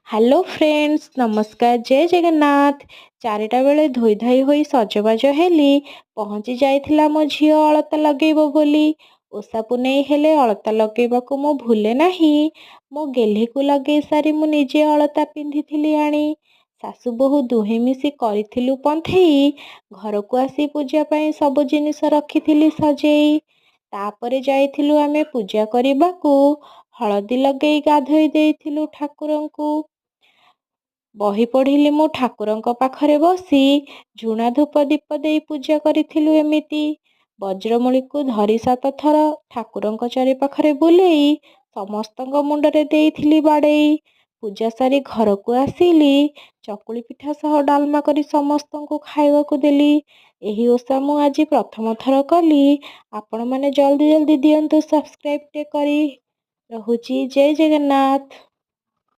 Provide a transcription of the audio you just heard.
Hello friends, ନମସ୍କାର, ଜୟ ଜଗନ୍ନାଥ। 4ଟା ବେଳେ ଧୋଇଧାଇ ହୋଇ ସଜବାଜ ହେଲି। ପହଞ୍ଚି ଯାଇଥିଲା ମୋ ଝିଅ ଅଳତା ଲଗେଇବ ବୋଲି। ଓଷା ପୁନେଇ ହେଲେ ଅଳତା ଲଗେଇବାକୁ ମୁଁ ଭୁଲେ ନାହିଁ। ମୋ ଗେହ୍ଲିକୁ ଲଗେଇ ସାରି ମୁଁ ନିଜେ ଅଳତା ପିନ୍ଧିଥିଲି ଆଣି। ଶାଶୁ ବୋହୂ ଦୁହେଁ ମିଶି କରିଥିଲୁ ପନ୍ଥେଇ। ଘରକୁ ଆସି ପୂଜା ପାଇଁ ସବୁ ଜିନିଷ ରଖିଥିଲି ସଜେଇ। ତାପରେ ଯାଇଥିଲୁ ଆମେ ପୂଜା କରିବାକୁ। ହଳଦୀ ଲଗେଇ ଗାଧୋଇ ଦେଇଥିଲୁ ଠାକୁରଙ୍କୁ। ବହି ପଢ଼ିଲି ମୁଁ ଠାକୁରଙ୍କ ପାଖରେ ବସି। ଝୁଣା, ଧୂପ, ଦୀପ ଦେଇ ପୂଜା କରିଥିଲୁ ଏମିତି। ବଜ୍ରମୂଳିକୁ ଧରି 7 ଥର ଠାକୁରଙ୍କ ଚାରିପାଖରେ ବୁଲେଇ ସମସ୍ତଙ୍କ ମୁଣ୍ଡରେ ଦେଇଥିଲି ବାଡ଼େଇ। ପୂଜା ସାରି ଘରକୁ ଆସିଲି। ଚକୁଳି ପିଠା ସହ ଡାଲମା କରି ସମସ୍ତଙ୍କୁ ଖାଇବାକୁ ଦେଲି। ଏହି ଓଷା ମୁଁ ଆଜି ପ୍ରଥମ ଥର କଲି। ଆପଣମାନେ ଜଲ୍ଦି ଜଲ୍ଦି ଦିଅନ୍ତୁ ସବସ୍କ୍ରାଇବ୍ଟେ କରି। ରହୁଛି, ଜୟ ଜଗନ୍ନାଥ।